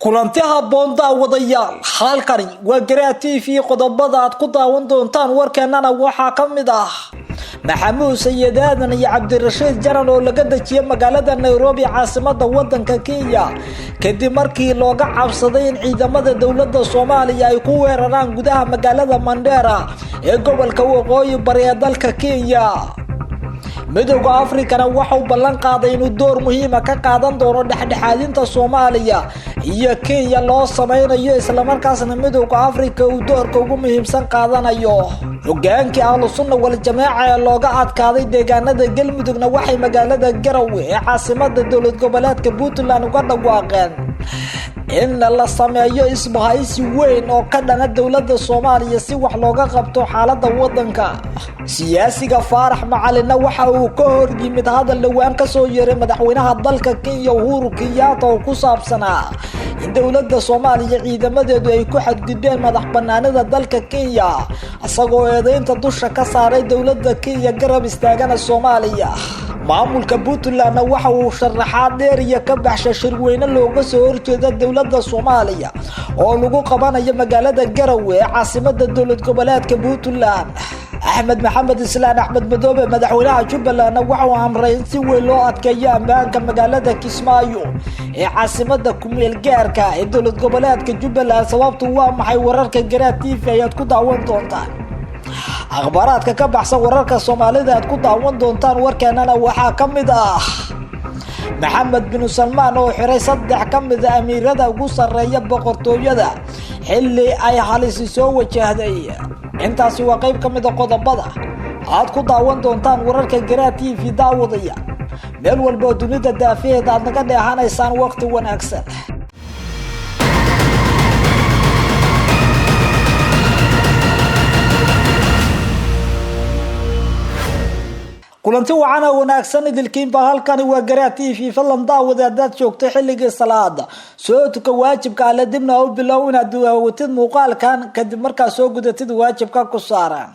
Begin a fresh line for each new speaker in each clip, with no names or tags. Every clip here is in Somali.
Kulanti habboon, daawadayaal. Halkani waa Garaa TV. Qodobada aad ku daawan doontaan warkeenana waxaa ka mid ah Maxamuud Sayid Aadan iyo Cabdirashiid Janan oo laga dejiyay magaalada Nairobi, caasimada wadanka Kenya, kadib markii looga cabsaday in ciidamada dowlada Soomaaliya ay ku weeraraan gudaha magaalada Mandheera ee gobolka Waqooyi Bari ee dalka Kenya. Midowda Afrikana waxau ballan qaaday inuu door muhiima ka qaadan doono dhexdhexaadinta Soomaaliya iyo Kenya loo sameynayo, islamarkaasna Midowda Afrika uu doorka ugu muhiimsan qaadanayo. Hogaankii Ahlu Sunna Wal-Jamaaca ee looga adkaaday deegaanada Galmudugna waxay magaalada Garowe ee caasimada dowlad goboleedka Puntland uga dhawaaqeen in la sameeyo isbahaysi weyn oo ka dhana dowlada Soomaaliya si wax looga qabto xaalada wadanka. Siyaasiga Faarax Macalinna waxa uu ka hor yimid hadal dhowaan kasoo yeeray madaxweynaha dalka Kenya, Uhuru Kenyatta, oo ku saabsanaa in dowlada Soomaaliya ciidamadeedu ay ku xadgudbeen madax banaanida dalka Kenya, isagoo eedeynta dusha ka saaray dowlada Kenya garab istaagana Soomaaliya. Maamulka Puntlandna waxa uu sharaxaad dheer iyo ka baxsha shirweyne looga soo horjeeda dowlada Soomaaliya oo lagu qabanayo magaalada Garowe ee caasimada dowlad goboleedka Puntland. Axmed Maxamed Islaan, Axmed Madoobe, madaxweynaha Jubbalandna waxauu amray in si weyn loo adkeeyo ammaanka magaalada Kismaayo ee caasimada kumeel gaarka ee dowlad goboleedka Jubbaland. Sababtu waa maxay? Wararka Garaa TV ayaad ku daawan doontaan. Akhbaaraadka ka baxsan wararka Soomaalida aad ku daawan doontaan warkeenana waxaa ka mid ah Maxamed Binu Salmaan oo xiray saddex ka mida amiirada ugu sarreeya boqortooyada xilli ay halisi soo wajahday. Intaasi waa qayb ka mida qodobada aad ku daawan doontaan wararka Garaa TV. Daawadaya meel walba oo dunida daafaheeda aad naga dheehanaysaan, waqti wanaagsan. Kulanti wacana wanaagsan idilkiinba. Halkani waa Garaa TV. Fadlan daawada, haddaad joogto xilligii salaada, soo tuka waajibka alle, dibna u bilow inaad daawatid muuqaalkan kadib markaad soo gudatid waajibka ku saaran.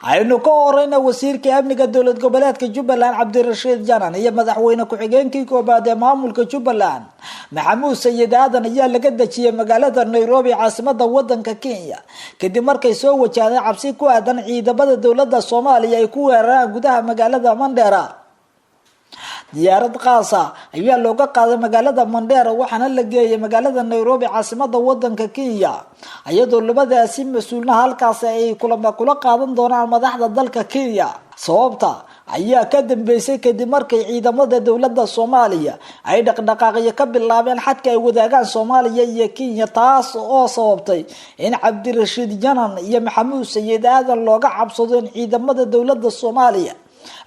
Aynu ka horeyna, wasiirka amniga dowlad goboleedka Jubbaland, Cabdirashiid Janan, iyo madaxweyne ku-xigeenkii koobaad ee maamulka Jubbaland, Maxamuud Sayid Aadan, ayaa laga dejiyay magaalada Nairobi, caasimada wadanka Kenya, kadib markay soo wajahdeen cabsi ku aadan ciidamada dowlada Soomaaliya ay ku weeraraan gudaha magaalada Mandheera. Diyaarad qaasa ayaa looga qaaday magaalada Mandheera, waxaana la geeyay magaalada Nairobi, caasimada wadanka Kenya, iyadoo labadaasi mas-uulna halkaasi ay kulama kula qaadan doonaan madaxda dalka Kenya. Sababta ayaa ka dambeysay kadib markay ciidamada dowlada Soomaaliya ay dhaqdhaqaaqyo ka bilaabeen xadka ay wadaagaan Soomaaliya iyo Kenya, taas oo sababtay in Cabdirashiid Janan iyo Maxamuud Sayid Aadan looga cabsado in ciidamada dowlada Soomaaliya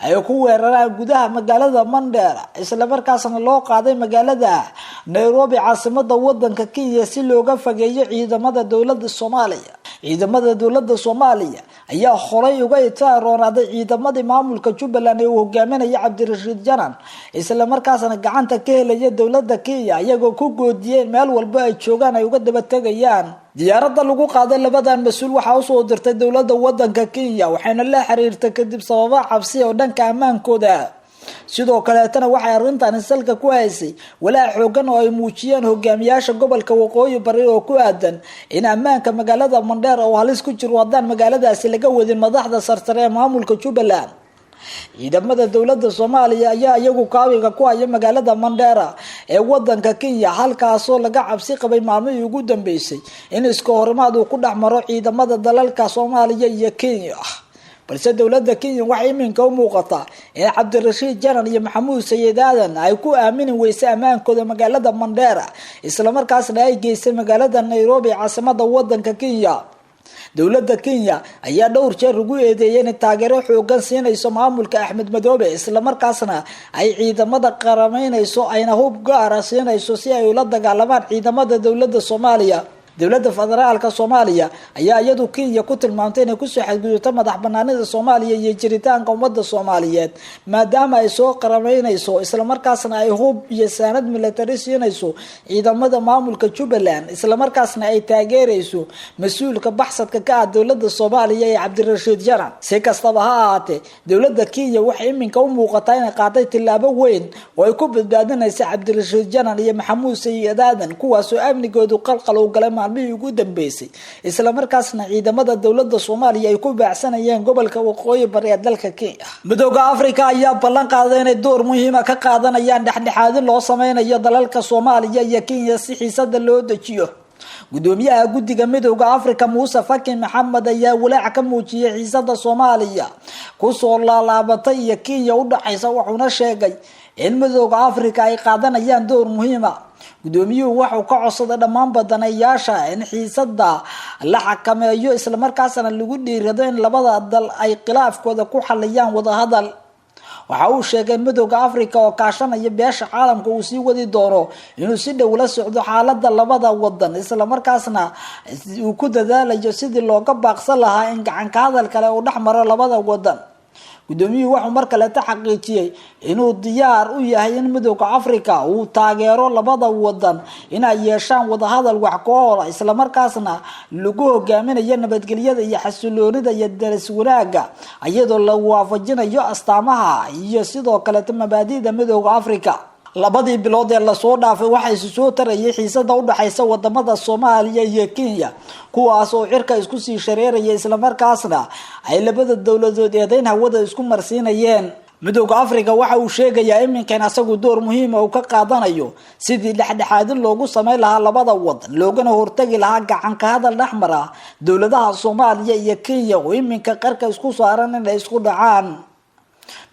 ay ku weeraraan gudaha magaalada Mandheera, islamarkaasna loo qaaday magaalada Nairobi, caasimada wadanka Kenya, si looga fageeyo ciidamada dowlada Soomaaliya. Ciidamada dowlada Soomaaliya ayaa horay uga itaaroonaaday ciidamadii maamulka Jubbaland ee uu hogaaminaya Cabdirashiid Janan, islamarkaasna gacanta ka helaya dowlada Kenya, iyagoo ku goodiyeen meel walba ay joogaan ay uga daba tegayaan. Diyaaradda lagu qaaday labadan mas-uul waxaa usoo dirtay dowlada wadanka Kenya, waxayna la xiriirtay kadib sababa cabsi oo dhanka ammaankooda. Sidoo kaleetana waxay arrintani salka ku haysay walaac xoogan oo ay muujiyeen hogaamiyaasha gobolka Waqooyi Bari oo ku aadan in ammaanka magaalada Mandheer oo halis ku jiro haddaan magaaladaasi laga wadin madaxda sarsare ee maamulka Jubbaland. Ciidamada dowlada Soomaaliya ayaa iyagu kaawiga ku haya magaalada Mandheera ee wadanka Kenya, halkaasoo laga cabsi qabay maalmihii ugu dambeysay in iska horimaad uu ku dhex maro ciidamada dalalka Soomaaliya iyo Kenya. Balse dowlada Kenya waxay iminka u muuqataa in Cabdirashiid Janan iyo Maxamuud Sayid Aadan ay ku aamini weysay ammaankooda magaalada Mandheera, islamarkaasna ay geysay magaalada Nairobi, caasimada wadanka Kenya. Dowlada Kenya ayaa dhowr jeer ugu eedeeyay inay taageero xoogan siinayso maamulka Axmed Madoobe, islamarkaasna ay ciidamada qarameynayso, ayna hub gaara siinayso si ay ula dagaalamaan ciidamada dowlada Soomaaliya. Dowladda federaalka Soomaaliya ayaa iyadu Kenya ku tilmaamtay inay kusoo xadgudubto madax banaanida Soomaaliya iyo jiritaanka ummadda Soomaaliyeed, maadaama ay soo qarameynayso islamarkaasna ay hub iyo saanad military siinayso ciidamada maamulka Jubbaland, islamarkaasna ay taageerayso mas-uulka baxsadka ka ah dowladda Soomaaliya ee Cabdirashiid Janan. Si kastaba ha ahaatee, dowladda Kenya waxay iminka u muuqataa inay qaaday tillaabo weyn oo ay ku badbaadinaysa Cabdirashiid Janan iyo Maxamuud Sayid Aadan, kuwaasoo amnigoodu qalqal u galay maalmihii ugu dambeysay, islamarkaasna ciidamada dowladda Soomaaliya ay ku baacsanayeen gobolka waqooyi bari ee dalka Kenya. Midooda Africa ayaa ballan qaaday inay door muhiima ka qaadanayaan dhexdhexaadin loo sameynayo dalalka Soomaaliya iyo Kenya si xiisada loo dejiyo. Gudoomiyaha guddiga Midooda Africa Muuse Faki Maxamed ayaa walaac ka muujiyay xiisada Soomaaliya kusoo laalaabatay iyo Kenya u dhaxaysa, wuxuuna sheegay in Midooda Africa ay qaadanayaan door muhiima. Gudoomiyuhu wuxuu ka codsaday dhammaan badaneeyaasha in xiisada la xakameeyo, islamarkaasna lagu dhiirado in labada dal ay khilaafkooda ku xaliyaan wadahadal. Waxa uu sheegay in Midooda Africa oo kaashanaya beesha caalamka uu sii wadi doono inuu si dhow la socdo xaalada labada wadan, islamarkaasna uu ku dadaalayo sidii looga baaqsan lahaa in gacanka hadal kale uu dhex maro labada wadan. Gudoomiyuhu wuxuu mar kaleeta xaqiijiyey inuu diyaar u yahay in Midooda Africa uu taageero labada wadan inay yeeshaan wadahadal wax ku oola, islamarkaasna lagu hogaaminayo nabadgelyada iyo xasiloonida iyo daris wanaagga, iyadoo la waafajinayo astaamaha iyo sidoo kaleeta mabaadi'da Midooda Africa. Labadii bilood ee lasoo dhaafay waxaa isu soo tarayay xiisada udhaxaysa wadamada Soomaaliya iyo Kenya, kuwaas oo cirka isku sii shareeraya, islamarkaasna ay labada dowladood eedeyn hawada isku marsiinayeen. Midooda Africa waxa uu sheegayaa iminkan asagu door muhiima uu ka qaadanayo sidii dhexdhexaadin loogu sameyn lahaa labada wadan, loogana hortagi lahaa gacanka hadal dhexmar ah dowladaha Soomaaliya iyo Kenya oo iminka qarka isku saaran inay isku dhacaan.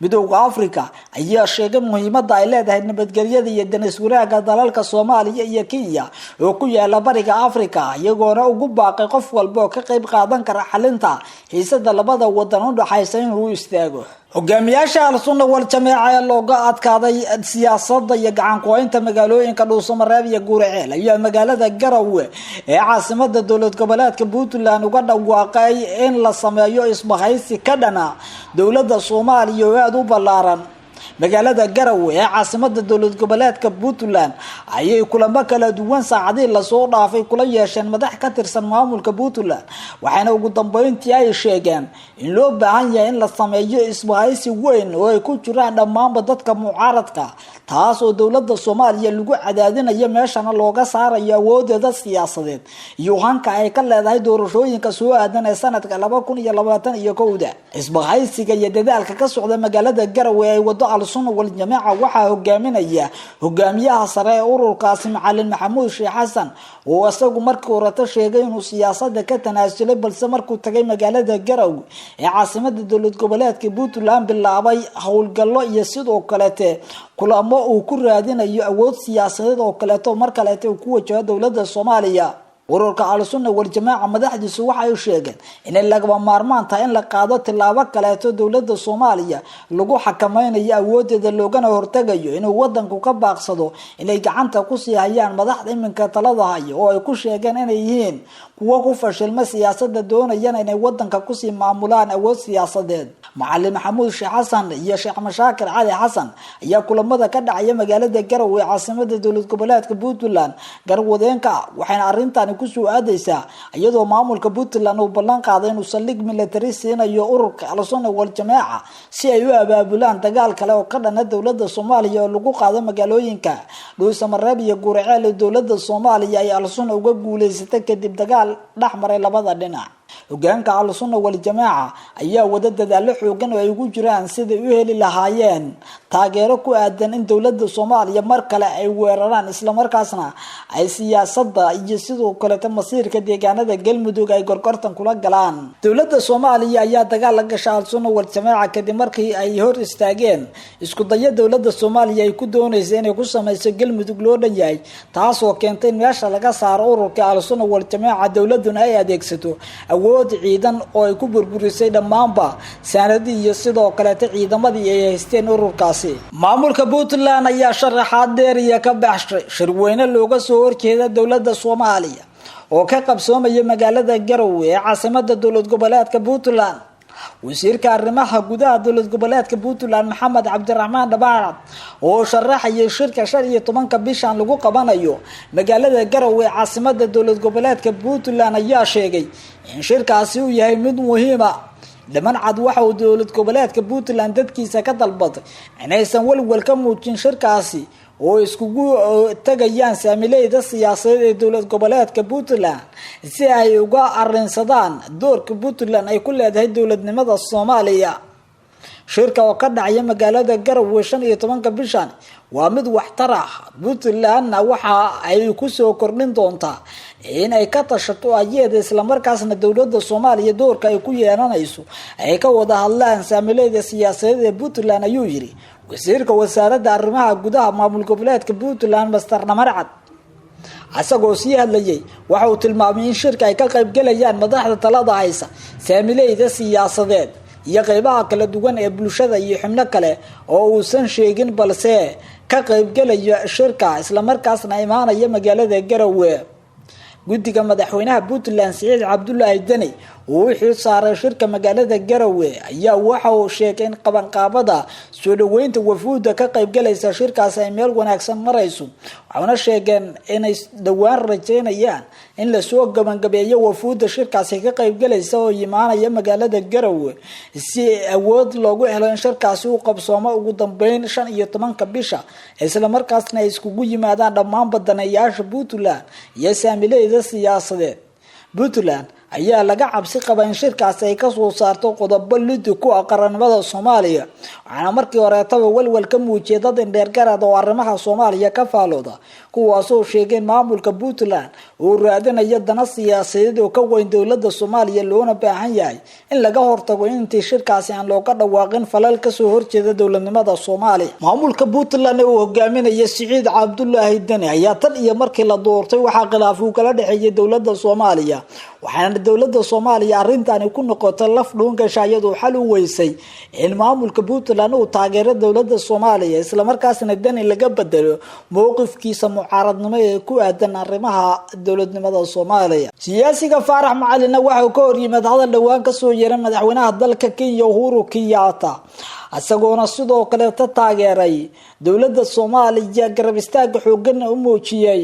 Midooda Africa ayaa sheegay muhiimada ay leedahay nabadgelyada iyo danis wanaagga dalalka Soomaaliya iyo Kenya oo ku yaala bariga Africa, iyagoona ugu baaqay qof walba oo ka qayb qaadan kara xalinta xiisada labada wadan u dhaxaysa inuu istaago. Hogaamiyaasha Al-Sunna wal Jameeca ee looga adkaaday siyaasada iyo gacan ku-haynta magaalooyinka Dhuusamareeb iyo Guuraceel ayaa magaalada Garowe ee caasimada dowlad goboleedka Puntland uga dhawaaqay in la sameeyo isbahaysi ka dhana dowladda Soomaaliya oo aada u ballaaran. Magaalada Garowe ee caasimada dowlad goboleedka Puntland ayay kulamo kala duwan saacadihii lasoo dhaafay kula yeesheen madax ka tirsan maamulka Puntland, waxaana ugu dambeyntii ay sheegeen in loo baahan yahay in la sameeyo isbahaysi weyn oo ay ku jiraan dhammaanba dadka mucaaradka, taas oo dowladda Soomaaliya lagu cadaadinayo, meeshana looga saarayo awoodeeda siyaasadeed iyo hanka ay ka leedahay doorashooyinka soo aadan ee sanadka 2021. Isbahaysiga iyo dadaalka ka socda magaalada Garowe ay wado Al-Sunna wal Jamaaca waxaa hogaaminaya hogaamiyaha sare ee ururkaasi Macalin Maxamuud Sheekh Xasan, oo isagu markii horeta sheegay inuu siyaasada ka tanaasulay, balse markuu tagay magaalada Garowe ee caasimada dowlad goboleedka Puntland bilaabay howlgallo iyo sidoo kalete kulamo uu ku raadinayo awood siyaasadeed oo kaleeto mar kaleete uu ku wajaho dowladda Soomaaliya. Ururka Al-Sunna wal Jamaaca madaxdiisu waxay sheegeen inay lagama maarmaan tahay in la qaado tillaabo kaleeto dowladda Soomaaliya lagu xakameynayo awoodeeda, loogana hortagayo inuu wadanku ka baaqsado inay gacanta kusii hayaan madaxda iminka talada hayo, oo ay ku sheegeen inay yihiin kuwo ku fashilma siyaasada, doonayana inay wadanka kusii maamulaan awood siyaasadeed. Macalin Maxamuud Sheekh Xasan iyo Sheekh Mashaakir Cali Xasan ayaa kulamada ka dhacaya magaalada Garowe ee caasimada dowlad goboleedka Puntland garwadeenka ah, waxayna arrintani kusoo aadaysaa iyadoo maamulka Puntland uu ballan qaaday inuu saldhig military siinayo ururka Al-Sunna wal Jamaaca si ay u abaabulaan dagaal kale oo ka dhana dowladda Soomaaliya oo lagu qaado magaalooyinka Dhuusamareeb iyo Guriceel ee dowladda Soomaaliya ay Al-Sunna uga guuleysatay kadib dagaal dhex maray labada dhinac. Hogaanka Al-Sunna wal Jamaaca ayaa wada dadaalo xoogan oo ay ugu jiraan siday u heli lahaayeen taageero ku aadan in dowladda Soomaaliya mar kale ay weeraraan, islamarkaasna ay siyaasada iyo sidoo kaleeta masiirka deegaanada Galmudug ay gorgortan kula galaan. Dowladda Soomaaliya ayaa dagaal la gasha Al-Sunna wal Jamaaca kadib markii ay hor istaageen isku dayo dowladda Soomaaliya ay ku doonaysa inay ku sameyso Galmudug loo dhan yahay, taasoo keentay in meesha laga saaro ururka Al-Sunna wal Jamaaca, dowladuna ay adeegsato awood ciidan oo ay ku burburisay dhammaanba saanadii iyo sidoo kaleeta ciidamadii ay haysteen ururkaasi. Maamulka Puntland ayaa sharaxaad dheer iyo ka baxshay shirweyne looga soo horjeeda dowladda Soomaaliya oo ka qabsoomaya magaalada Garowe ee caasimada dowlad goboleedka Puntland. Wasiirka arrimaha gudaha dowlad goboleedka Puntland Maxamed Cabdiraxmaan Dhabaarad oo sharaxayay shirka 15-ka bishan lagu qabanayo magaalada Garowe ee caasimada dowlad goboleedka Puntland ayaa sheegay in shirkaasi uu yahay mid muhiim ah. Dhamancad waxa uu dowlad goboleedka Puntland dadkiisa ka dalbatay inaysan walwal ka muujin shirkaasi oo iskugu tagayaan saamileyda siyaasadeed ee dowlad goboleedka Puntland si ay uga arrinsadaan doorka Puntland ay ku leedahay dowladnimada Soomaaliya. Shirka oo ka dhacaya magaalada Garowe 15-ka bishan waa mid waxtar ah. Puntlandna waxa ay kusoo kordhin doontaa in ay ka tashato ayeeda islamarkaasna dowladda Soomaaliya doorka ay ku yeelanayso ay ka wada hadlaan saamileyda siyaasadeed ee Puntland, ayuu yiri wasiirka wasaaradda arrimaha gudaha maamul goboleedka Puntland Master Dhamarcad. Isagoo sii hadlayay waxa uu tilmaamay in shirka ay ka qaybgalayaan madaxda talada haysa, saamileyda siyaasadeed iyo qeybaha kala duwan ee bulshada iyo xubno kale oo uusan sheegin balse ka qaybgalaya shirka islamarkaasna imaanaya magaalada Garowe. Guddiga madaxweynaha Puntland Siciid Cabdulaahi Deni uu u xil saaray shirka magaalada Garowe ayaa waxa uu sheegay in qabanqaabada soo dhaweynta wafuudda ka qaybgalaysa shirkaasi ay meel wanaagsan marayso, waxaana sheegeen inay dhowaan rajeynayaan in lasoo gabangabeeyo wafuudda shirkaasi ka qaybgalaysa oo yimaanaya magaalada Garowe si awood loogu helo in shirkaasi uu qabsoomo ugu dambeyn 15-ka bisha, islamarkaasna ay iskugu yimaadaan dhammaan badaneeyaasha Puntland iyo saamileyda siyaasadeed. Puntland ayaa laga cabsi qabaa in shirkaasi ay kasoo saarto qodobo lidi ku ah qarannimada Soomaaliya, waxaana markii horeetaba walwal ka muujiyay dad indheergarad oo arrimaha Soomaaliya ka faalooda, kuwaasoo sheegay in maamulka Puntland uu raadinayo dana siyaasadeed oo ka weyn dowladda Soomaaliya, loona baahan yahay in laga hortago intii shirkaasi aan looga dhawaaqin falal kasoo horjeeda dowladnimada Soomaaliya. Maamulka Puntland ee uu hogaaminaya Siciid Cabdulaahi Deni ayaa tan iyo markii la doortay waxaa khilaaf uu kala dhexeeyay dowladda Soomaaliya, waxaana dowladda Soomaaliya arrintani ku noqotay laf dhuungasha iyadoo xal u weysay in maamulka Puntland uu taageero dowladda Soomaaliya islamarkaasna Deni laga bedelo mowqifkiisa mucaaradnimo ee ku aadan arrimaha dowladnimada Soomaaliya. Siyaasiga Faarax Macalinna waxa uu ka horyimid hadal dhowaan kasoo yeeray madaxweynaha dalka Kenya Uhuru Kenyatta, isagoona sidoo kaleeta taageeray dowladda Soomaaliya garab istaaga xooganna u muujiyay.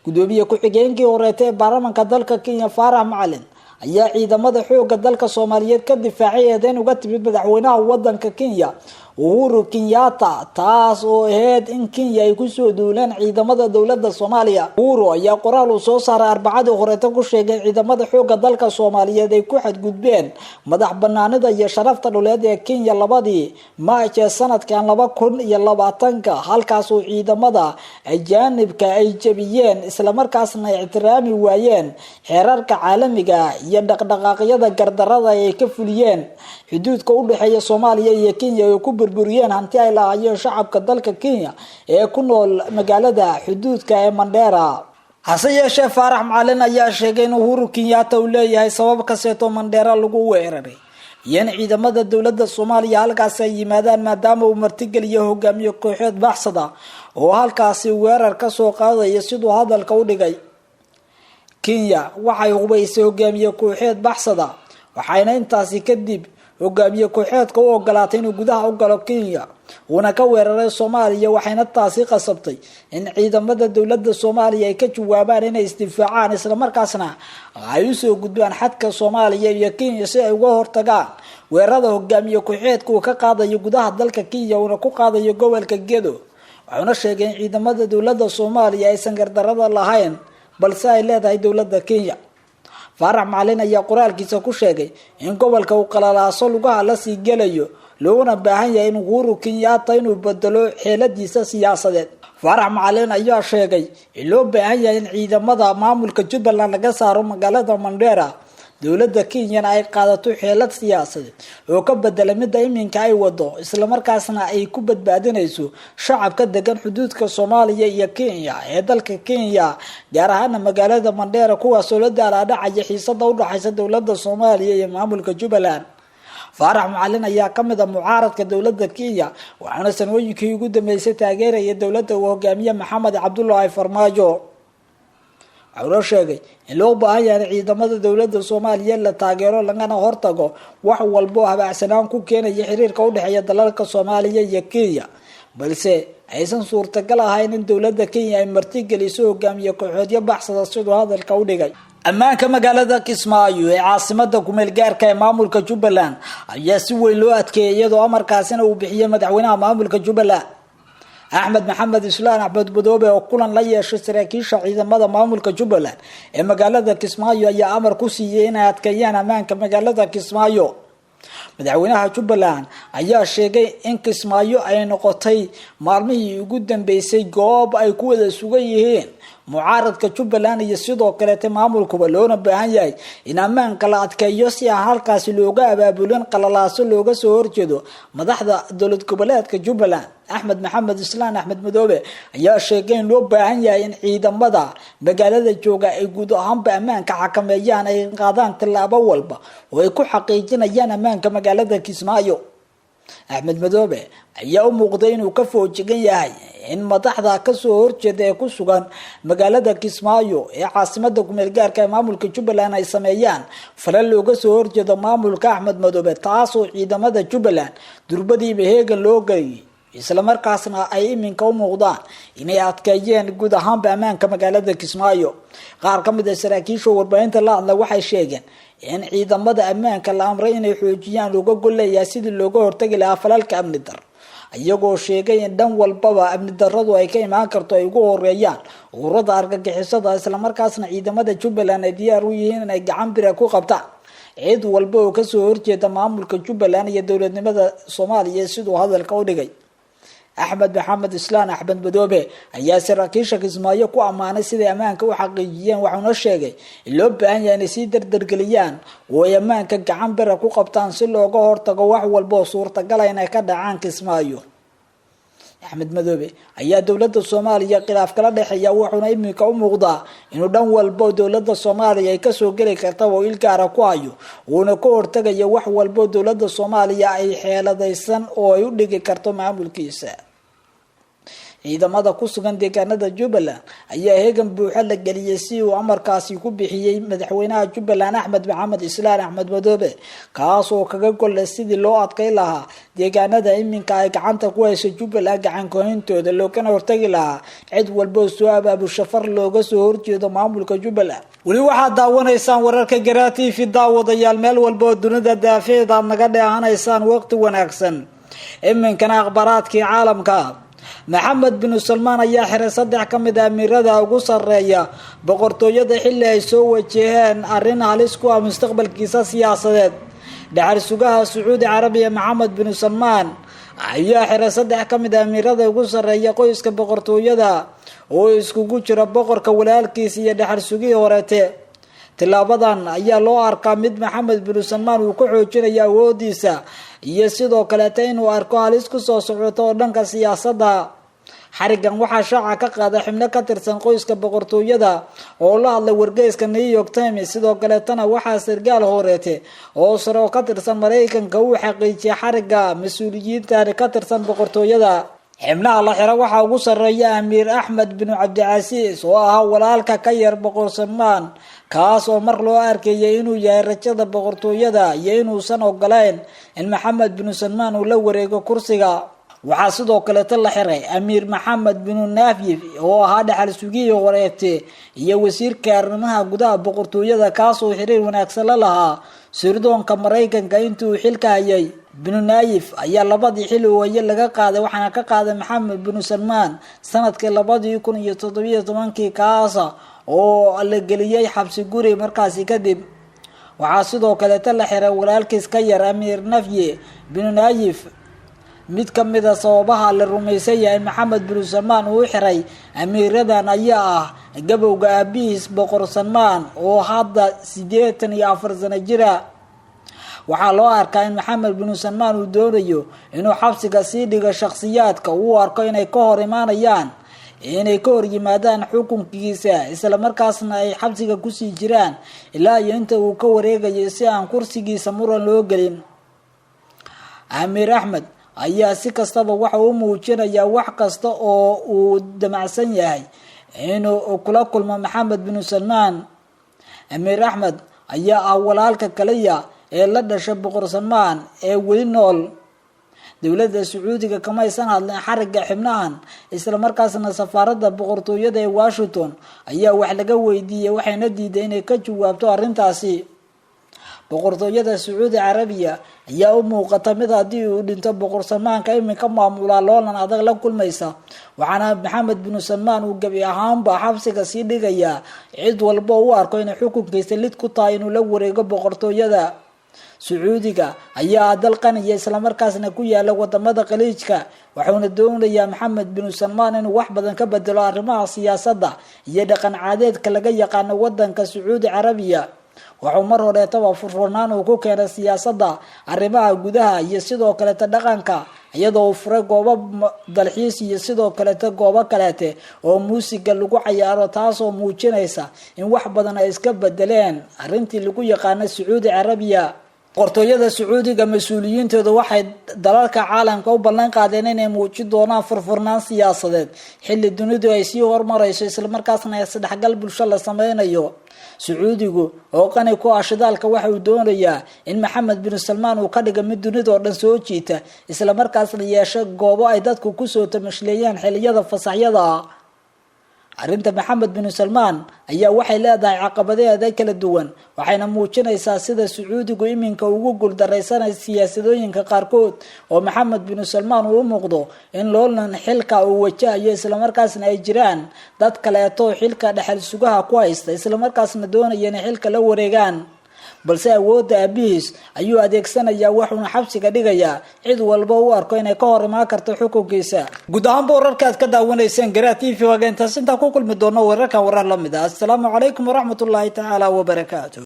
Gudoomiye ku-xigeenkii horeeta ee baarlamaanka dalka Kenya Faarax Macalin ayaa ciidamada xooga dalka Soomaaliyeed ka difaacay eedeyn uga timid madaxweynaha wadanka Kenya Uhuru Kenyatta, taas oo ahayd in Kenya ay kusoo duuleen ciidamada dowladda Soomaaliya. Uhuru ayaa qoraal uu soo saaray Arbacadii horeeta ku sheegay ciidamada xooga dalka Soomaaliyeed ay ku xadgudbeen madax banaanida iyo sharafta dhuleed ee Kenya 2dii Maaj ee sanadkan 2020-ka, halkaas oo ciidamada ajaanibka ay jabiyeen islamarkaasna ictiraami waayeen xeerarka caalamiga iyo dhaqdhaqaaqyada gardarada ay ka fuliyeen xuduudka u dhexeeya Soomaaliya iyo Kenya ay ku burburiyeen hanti ay lahaayeen shacabka dalka Kenya ee ku nool magaalada xuduudka ee Mandheera. Hase yeeshee Faarax Macalin ayaa sheegay in Uhuru Kenyatta uu leeyahay sabab kaseeto Mandheera lagu weeraray iyo in ciidamada dowladda Soomaaliya halkaasi ay yimaadaan, maadaama uu martigeliyo hogaamiye kooxeed baxsada oo halkaasi weerar kasoo qaadaya siduu hadalka u dhigay. Kenya waxay hubaysay hogaamiye kooxeed baxsada, waxayna intaasi kadib hogaamiye kooxeedka u ogolaatay inuu gudaha u galo Kenya uuna ka weeraray Soomaaliya, waxayna taasi qasabtay in ciidamada dowladda Soomaaliya ay ka jawaabaan inay isdifaacaan islamarkaasna ay usoo gudbaan xadka Soomaaliya iyo Kenya si ay uga hortagaan weerarada hogaamiye kooxeedka uu ka qaadayo gudaha dalka Kenya uuna ku qaadayo gobolka Gedo. Wuxuuna sheegay in ciidamada dowladda Soomaaliya aysan gardarada lahayn balse ay leedahay dowladda Kenya. Faarax Macalin ayaa qoraalkiisa ku sheegay in gobolka uu qalalaaso lugaha lasii gelayo, looguna baahan yahay in Uhuru Kenyatta inuu bedelo xeeladiisa siyaasadeed. Faarax Macalin ayaa sheegay in loo baahan yahay in ciidamada maamulka Jubbaland laga saaro magaalada Mandheera, dowladda Kenyana ay qaadato xeelad siyaasadeed oo ka bedela midda iminka ay wado, islamarkaasna ay ku badbaadinayso shacabka degan xuduudka Soomaaliya iyo Kenya ee dalka Kenya, gaar ahaana magaalada Mandheera, kuwaasoo la daalaadhacaya xiisada u dhaxaysa dowladda Soomaaliya iyo maamulka Jubbaland. Faarax Macalin ayaa kamid ah mucaaradka dowladda Kenya, waxaana sanooyinkii ugu dambeysay taageeraya dowladda uu hogaamiye Maxamed Cabdulaahi Farmaajo. Wuxuuna sheegay in loo baahan yahay ciidamada dowladda Soomaaliya la taageero lagana hortago wax walbo habacsanaan ku keenaya xiriirka u dhexeeya dalalka Soomaaliya iyo Kenya, balse aysan suurtagal ahayn in dowladda Kenya ay martigeliso hogaamiye kooxoodyo baxsada, siduu hadalka u dhigay. Ammaanka magaalada Kismaayo ee caasimada kumeel gaarka ee maamulka Jubbaland ayaa si weyn loo adkeeyay, iyadoo amarkaasina uu bixiyey madaxweynaha maamulka Jubbaland Axmed Maxamed Islaan Axmed Madoobe, oo kulan la yeeshay saraakiisha ciidamada maamulka Jubbaland ee magaalada Kismaayo, ayaa amar ku siiyey inay adkeeyaan ammaanka magaalada Kismaayo. Madaxweynaha Jubbaland ayaa sheegay in Kismaayo ay noqotay maalmihii ugu dambeysay goob ay ku wada sugan yihiin mucaaradka Jubbaland iyo sidoo kaleete maamulkuba, loona baahan yahay in ammaanka la adkeeyo si aan halkaasi looga abaabulin qalalaaso looga soo horjeedo madaxda dowlad goboleedka Jubbaland. Axmed Maxamed Islaan Axmed Madoobe ayaa sheegay in loo baahan yahay in ciidamada magaalada jooga ay guud ahaanba ammaanka xakameeyaan, ay qaadaan tillaabo walba oo ay ku xaqiijinayaan ammaanka magaalada Kismaayo. Axmed Madoobe ayaa u muuqday inuu ka foojigan yahay in madaxda kasoo horjeeda ee ku sugan magaalada Kismaayo ee caasimada kumeel gaarka ee maamulka Jubbaland ay sameeyaan falal looga soo horjeedo maamulka Axmed Madoobe, taasoo ciidamada Jubbaland durbadiiba heegan loo geliyay, islamarkaasna ay iminka u muuqdaan inay adkeeyeen guud ahaanba ammaanka magaalada Kismaayo. Qaar ka mid a saraakiisha warbaahinta la hadla waxay sheegeen in ciidamada ammaanka la amray inay xoojiyaan looga golleeyaa sidii looga hortagi lahaa falalka amni dar, iyagoo sheegay in dhan walbaba amni daradu ay ka imaan karto ay ugu horeeyaan ururada argagixisada, islamarkaasna ciidamada Jubbaland ay diyaar u yihiin inay gacan bira ku qabtaan cid walba oo kasoo horjeeda maamulka Jubbaland iyo dowladnimada Soomaaliya, siduu hadalka u dhigay. Axmed Maxamed Islaan Axmed Madoobe ayaa saraakiisha Kismaayo ku ammaanay siday ammaanka u xaqiijiyeen, waxauna sheegay in loo baahan yahay inay sii dardargeliyaan oo ay ammaanka gacan bira ku qabtaan si looga hortago wax walba oo suurtagala inay ka dhacaan Kismaayo. Axmed Madoobe ayaa dowladda Soomaaliya khilaaf kala dhexeeya, wuxuuna iminka u muuqdaa inuu dhan walbo dowladda Soomaaliya ay kasoo geli karta oo il gaara ku hayo, uuna ka hortagayo wax walbo dowladda Soomaaliya ay xeeladaysan oo ay u dhigi karto maamulkiisa. Ciidamada ku sugan deegaanada Jubbaland ayaa heegan buuxa la geliyey si uu amarkaasi ku bixiyey madaxweynaha Jubbaland Axmed Maxamed Islaan Axmed Madoobe, kaas oo kaga gollay sidii loo adkay lahaa deegaanada iminka ay gacanta ku hayso Jubbaland gacankohintooda, loogana hortagi lahaa cid walba oo soo abaabusha far looga soo horjeedo maamulka Jubbaland. Weli waxaad daawanaysaan wararka Garaa TV, daawadayaal meel walba oo dunida daafeed aad naga dheehanaysaan. Waqti wanaagsan. Iminkana akhbaaraadkii caalamka. Maxamed binu Salmaan ayaa xiray 3 ka mid a amiirada ugu sarreeya boqortooyada xilli ay soo wajaheen arrin halis ku ah mustaqbalkiisa siyaasadeed. Dhaxal sugaha Sacuudi Carabiya Maxamed binu Salmaan ayaa xiray 3 ka mid a amiirada ugu sarreeya qoyska boqortooyada oo iskugu jira boqorka, walaalkiisa iyo dhaxal sugihii horeete. Tilaabadan ayaa loo arkaa mid Maxamed binu Salmaan uu ka xoojinayo awoodiisa iyo sidoo kaleeta inuu arko halis kusoo socoto oo dhanka siyaasadda. Xarigan waxaa shaaca ka qaaday xubno ka tirsan qoyska boqortooyada oo la hadlay wargeyska New York Times. Sidoo kaleetana waxaa sargaal horeete oo sare oo ka tirsan Mareykanka uu xaqiijiyay xariga mas-uuliyiintani ka tirsan boqortooyada. Xubnaha la xiro waxaa ugu sarreeya Amiir Axmed binu Cabdicasiis oo ahaa walaalka ka yar boqor Salmaan, kaas oo mar loo arkayay inuu yahay rajada boqortooyada iyo inuusan ogolayn in Maxamed binu Salmaan uu la wareego kursiga. Waxaa sidoo kaleeta la xiray Amiir Maxamed binu Naafyif oo ahaa dhaxal sugihii horeete iyo wasiirka arrimaha gudaha boqortooyada, kaas oo xiriir wanaagsan la lahaa sirdoonka Mareykanka intii uu xilka hayay. Binu Naayif ayaa labadii xil ooye laga qaaday, waxaana ka qaaday Maxamed binu Salmaan sanadkii 2017, kaasa oo la geliyey xabsi guri markaasi kadib. Waxaa sidoo kaleeta la xiray walaalkiis ka yar Amiir Nafye binu Naayif. Mid ka mid a sababaha la rumaysan yahay Maxamed binu Salmaan uu xiray amiiradan ayaa ah gabowga aabihiis boqor Salmaan oo hadda 84 sano jira. Waxaa loo arkaa in Maxamed binu Salmaan uu doonayo inuu xabsiga sii dhigo shakhsiyaadka uu arko inay ka hor imaanayaan, inay ka hor yimaadaan xukunkiisa, islamarkaasna ay xabsiga kusii jiraan ilaa iyo inta uu ka wareegayo si aan kursigiisa muran loo gelin. Amiir Axmed ayaa si kastaba waxa uu muujinayaa wax kasta oo uu damacsan yahay Inuu kula kulmo Maxamed binu Salmaan. Amiir Axmed ayaa ah walaalka kaliya ee la dhashay Boqor Salmaan ee weli nool. Dowladda Sacuudiga kamaysan hadlin xariga xibnahan, islamarkaasna safaaradda boqortooyada ee Washington ayaa wax laga weydiiyey, waxayna diiday inay ka jawaabto arrintaasi. Boqortooyada Sacuudi Carabiya ayaa u muuqata mid haddii uu dhinto Boqor Salmaanka iminka maamulaa loolan adag la kulmaysa, waxaana Maxamed binu Salmaan uu gebi ahaanba xabsiga sii dhigayaa cid walba u arko inay xukunkiisa lid ku tahay inuu la wareego boqortooyada. Sacuudiga ayaa dal qaniya, islamarkaasna ku yaala wadamada Khaliijka, waxuuna doonayaa Maxamed binu Salmaan inuu wax badan ka bedelo arrimaha siyaasadda iyo dhaqan caadeedka laga yaqaano wadanka Sacuudi Carabiya. Wuxuu mar horeetaba furfurnaan uu ku keenay siyaasadda arrimaha gudaha iyo sidoo kaleeta dhaqanka, iyadoo uu furay goobo dalxiis iyo sidoo kaleeta goobo kaleete oo muusiga lagu cayaaro, taasoo muujinaysa in wax badan ay iska bedeleen arrintii lagu yaqaano Sacuudi Carabiya. Boqortooyada Sacuudiga mas-uuliyiintooda waxay dalalka caalamka u ballan qaadeen inay muujin doonaan furfurnaan siyaasadeed xilli dunidu ay sii horumarayso, islamarkaasna isdhexgal bulsho la sameynayo. Sacuudigu oo qani ku ah shidaalka waxa uu doonayaa in Maxamed binu Salmaan uu ka dhiga mid dunida oo dhan soo jiita, islamarkaasna yeesho goobo ay dadku kusoo tamashleeyaan xilliyada fasaxyada. Arrinta Maxamed binu Salmaan ayaa waxay leedahay caqabadeeda kala duwan, waxayna muujinaysaa sida Sacuudigu iminka ugu guuldaraysanay siyaasadooyinka qaarkood, oo Maxamed binu Salmaan uu u muuqdo in loolan xilka uu wajahayo, islamarkaasna ay jiraan dad kaleeto xilka dhexal sugaha ku haysta, islamarkaasna doonaya inay xilka la wareegaan. Balse awoodda aabihiis ayuu adeegsanayaa, wuxuuna xabsiga dhigayaa cid walba u arko inay ka hor imaan karto xukunkiisa. Guud ahaanba wararka aad ka daawanayseen Garaa TV waaga intaas, intaan ku kulmi doono wararkan warar la mid ah. Assalaamu calaykum waraxmatullaahi tacaala wabarakaatu.